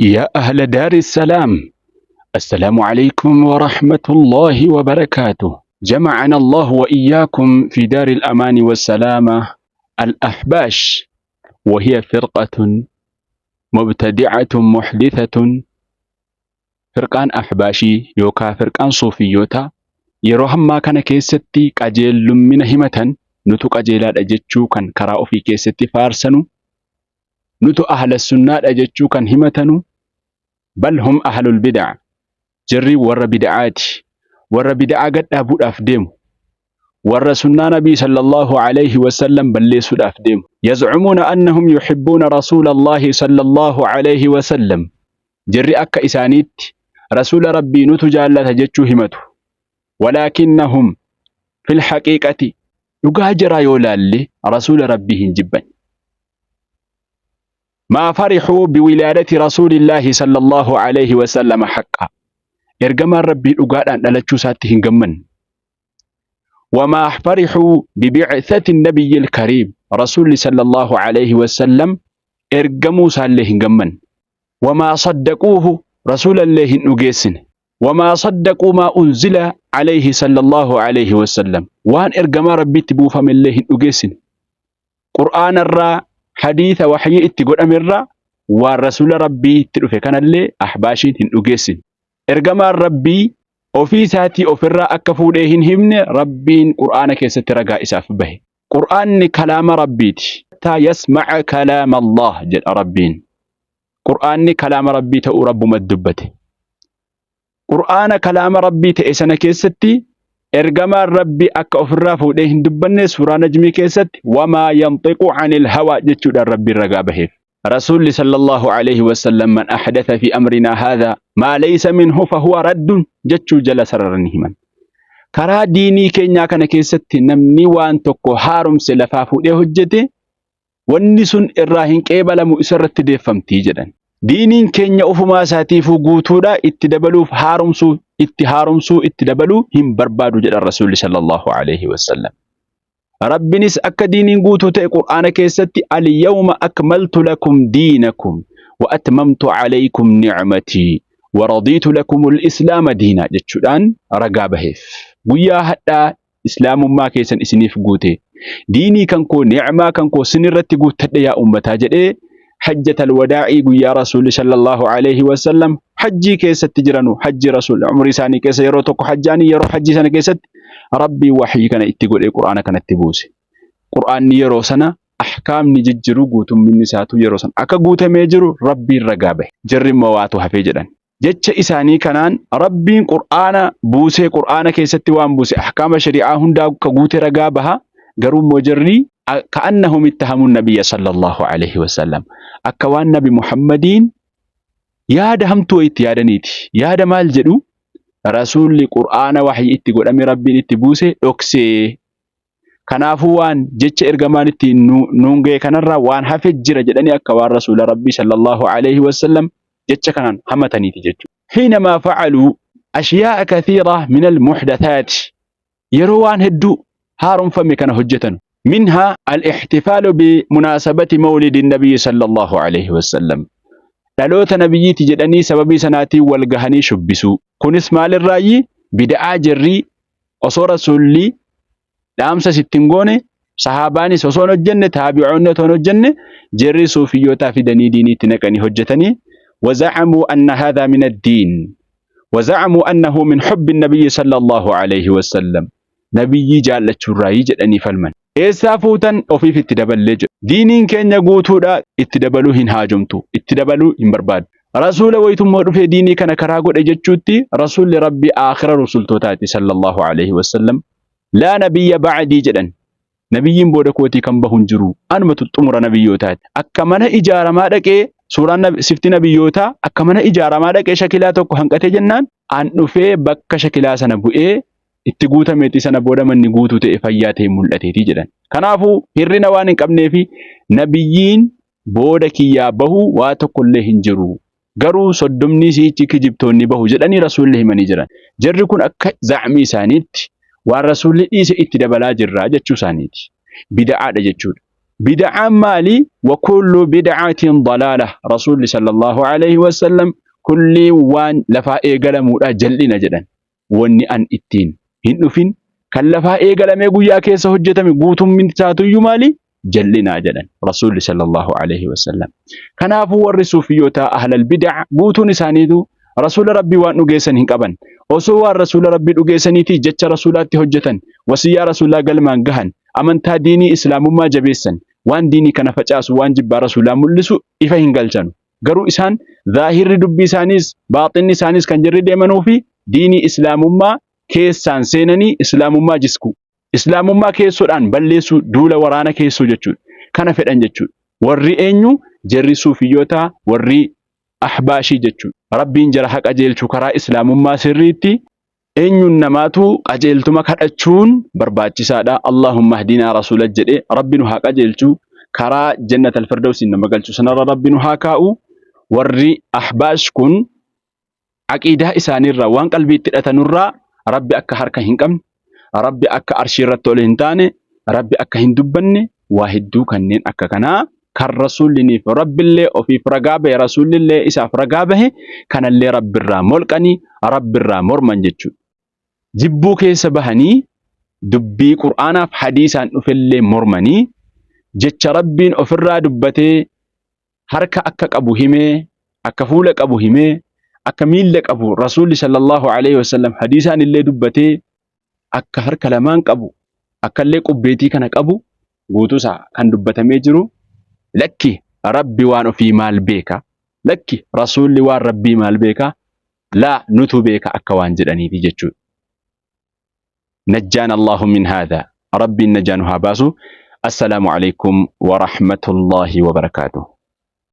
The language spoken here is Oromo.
يا أهل دار السلام، السلام عليكم ورحمة الله وبركاته. جمعنا الله وإياكم في دار الأمان والسلامة. الأحباش وهي فرقة مبتدعة محدثة. Firqaan Ahbaashii yookaa firqaan Suufiyyootaa yeroo hammaa kana keessatti qajeellummina himatan, nutu qajeelaadha jechuu kan karaa ofii keessatti faarsanu, nutu ahla sunnaadha jechuu kan himatanu, bal hum ahlul bid'a, jarri warra bid'aati, warra bid'aa gad dhaabuudhaaf deemu, warra sunnaa nabii sallallahu alayhi wasallam balleessuudhaaf deemu. Yaz'umuuna annahum yuhibbuuna rasuulallahi sallallahu alayhi wasallam, jarri akka isaaniitti rasuula rabbii nutu jaallata jechuu himatu. Walaakinnahum fil haqiiqati, dhugaa jaraa yoo laalle, rasuula rabbii hin jibban. Maa farixuu biwilaadati rasuulillaahi sallallahu alayhi wasallama haqqa, ergamaan rabbii dhugaadhaan dhalachuu isaatti hin gammanne. Wamaa farixuu bibicthati nabiyyil kariim, rasuulli sallallahu alayhi wasallam ergamuu isaallee hin gammanne. Wamaa saddaquuhu, rasuulallee hin dhugeessine. Wamaa saddaquu maa unzila alayhi sallallahu alayhi wasallam, waan ergamaa rabbiitti buufamellee hin dhugeessine. Qur'aanarraa, hadiisa waxyii itti godhamerraa, waan rasuula rabbiitti dhufe kanallee ahbaashiin hin dhugeessine. Ergamaan rabbii ofii isaatii ofirraa akka fuudhee hin himne rabbiin qur'aana keessatti ragaa isaaf bahe. Qur'aanni kalaama rabbiiti. Hattaa yasma'a kalaama Allah jedha rabbiin. Qur'aanni kalaama rabbii ta'uu rabbumatu dubbate. Qur'aana kalaama rabbii ta'e sana keessatti ergamaan rabbii akka ofirraa fuudhee hin dubbanne suuraa Najmii keessatti wamaa yanxiqu anil hawaa jechuudhaan rabbiin ragaa baheef. Rasuulli sallallahu alayhi wasallam man ahdatha fi amrinaa haadhaa maa laysa minhu fahuwa raddun jechuu jala sararanii himan. Karaa diinii keenyaa kana keessatti namni waan tokko haaromse, lafaa fuudhee hojjete, wanni sun irraa hin qeebalamu, isarratti deeffamtii jedhan. Diiniin keenya ofumaa isaatiifuu guutuudha, itti dabaluuf haaromsuu, itti haaromsuu, itti dabaluu hin barbaadu jedhan Rasuulli sallallahu alayhi wasallam. Rabbinis akka diiniin guutuu ta'e Qur'aana keessatti al-yawma akmaltu lakum diinakum wa atmamtu alaykum ni'matii wa radiitu lakumul islaama diinaa jechuudhaan ragaa baheef. Guyyaa hadhaa islaamummaa keessan isiniif guute, diinii kan koo, ni'maa kan koo sinirratti guuttadhe yaa ummataa jedhee, hajjatal wadaa'ii guyyaa rasuulli sallallahu alayhi wasallam hajjii keessatti jiranu, hajji rasuul umrii isaanii keessa yeroo tokko hajjaanii, yeroo hajjii sana keessatti rabbiin wahyii kana itti godhee qur'aana kanatti buuse. Qur'aanni yeroo sana ahkaamni jijjiru guutumminni isaatu yeroo sana akka guutamee jiru rabbiin ragaa bahe. Jarri immoo waatu hafee jedhan. Jecha isaanii kanaan rabbiin qur'aana buusee, qur'aana keessatti waan buuse ahkaama shari'aa hundaa akka guute ragaa baha. Garuu immoo jarri ka'annahum ittahamuun nabiyya sallallahu alaihi wasallam, akka waan nabi Muhammadiin yaada hamtuu itti yaadaniiti. Yaada maal jedhu? Rasuulli qur'aana wahyi itti godhame rabbiin itti buuse dhoksee, kanaafuu waan jecha ergamaan ittiin nuun ga'e kanarraa waan hafe jira jedhanii akka waan rasuula rabbii sallallahu alaihi wasallam jecha kanaan hamataniiti jechuudha. Hiinamaa fa'aluu ashiyaa'a kathiira min al-muhdathaati, yeroo waan hedduu haaromfame kana hojjetan. Minhaa al-ihtifaalu bimunaasabati mawlidi nabiyyi sallallahu alaihi wasallam, dhaloota nabiyyiiti jedhanii sababii sanaatiin wal gahanii shubbisuu. Kunis maalirraayyi? Bida'aa jarrii osoo rasuulli dhaamsa sitti hin goone, sahaabaanis osoo hin hojjenne, taabi'oonni osoo hin hojjenne, jarri suufiyyootaa fidanii diiniitti naqanii hojjetanii. Wazacamuu anna haadhaa min addiin wazacamuu annahu min hubbi nabiyyi sallallahu alayhi wasallam, nabiyyii jaallachuurraayii jedhanii falman. Eessaa fuutan? Ofiif itti daballee jedhu. Diiniin keenya guutuudha, itti dabaluu hin haajomtu, itti dabaluu hin barbaadu. Rasuula wayitummoo dhufee diinii kana karaa godhe jechuutti, rasuulli rabbii aakhira rusultootaati sallallahu alayhi wasallam. Laa nabiyya ba'dii jedhan. Nabiyyiin booda kootii kan bahu hin jiru. Anumatu xumura nabiyyootaati. Akka mana ijaaramaa dhaqee suuraan sifti nabiyyootaa akka mana ijaaramaa dhaqee shakilaa tokko hanqatee jennaan an dhufee bakka shakilaa sana bu'ee itti guutameeti, sana booda manni guutuu ta'e, fayyaa ta'e mul'ateeti jedhan. Kanaafuu hir'ina waan hin qabneefi nabiyyiin booda kiyyaa bahu waa tokkollee hin jiru. Garuu soddomni siichi kijibtoonni bahu jedhanii rasuulli himanii jiran. Jarri kun akka zacmii isaaniitti waan rasuulli dhiise itti dabalaa jirra jechuu isaaniiti. Bida'aadha jechuudha. Bid'aan maali? Wa kullu bid'atin dalaalah. Rasuulli sallallahu alaihi wasallam kulliin waan lafaa eegalamuudha jal'ina jedhan. Wanni an ittiin hin dhufin kan lafaa eegalamee guyyaa keessa hojjetame guutummin isaatuyyuu maali? Jal'inaa jedhan Rasuulli sallallahu alaihi wasallam. Kanaafuu warri suufiyyootaa ahlal bid'a guutuun isaaniitu Rasuula Rabbii waan dhugeessan hin qaban. Osoo waan Rasuula Rabbii dhugeessaniitii jecha Rasuulaatti hojjetan, wasiyyaa Rasuulaa galmaan gahan, amantaa diinii Islaamummaa jabeessan, waan diinii kana facaasu, waan jibbaa Rasuulaa mul'isu ifa hin galchanu. Garuu isaan zaahirri dubbii isaaniis baaxinni isaaniis kan jarri deemanuufi diinii Islaamummaa keessaan seenanii Islaamummaa jiskuu. Islaamummaa keessoodhaan balleessuu duula waraana keessoo jechuudha. Kana fedhan jechuudha. Warri eenyu? Jarri suufiyyootaa warri Ahbaashii jechuudha. Rabbiin jara ha qajeelchu karaa Islaamummaa sirriitti. Eenyuun namaatu qajeeltuma kadhachuun barbaachisaadha. Allaahumma ihdinaa rasuula jedhe Rabbi nu haa qajeelchu karaa jannatal firdawsiin nama galchu sanarra Rabbi nu haa kaa'u. Warri Ahbaash kun aqiidaa isaaniirraa waan qalbii itti hidhatanurraa Rabbi akka harka hin qabne, Rabbi akka arshii irratti ol hin taane, Rabbi akka hin dubbanne waa hedduu kanneen akka kanaa kan Rasuulliniif Rabbillee ofiif ragaa bahe Rasuullillee isaaf ragaa bahe kanallee Rabbirraa molqanii Rabbirraa morman jechuudha. Jibbuu keessa bahanii dubbii Qur'aanaaf hadiisaan dhufellee mormanii jecha Rabbiin ofirraa dubbatee harka akka qabu himee, akka fuula qabu himee, akka miilla qabu Rasuulli sallallahu alaihi wasallam hadiisaan illee dubbatee akka harka lamaan qabu, akka illee qubbeetii kana qabu guutuusaa kan dubbatamee jiru lakki Rabbi waan ofii maal beeka, lakki Rasuulli waan Rabbii maal beeka, laa nutu beeka akka waan jedhaniiti jechuudha. Najjaana Allahu min haadha. Rabbiin najaa nu haa baasu. Assalaamu alaikum wa rahmatullahi wa barakaatuh.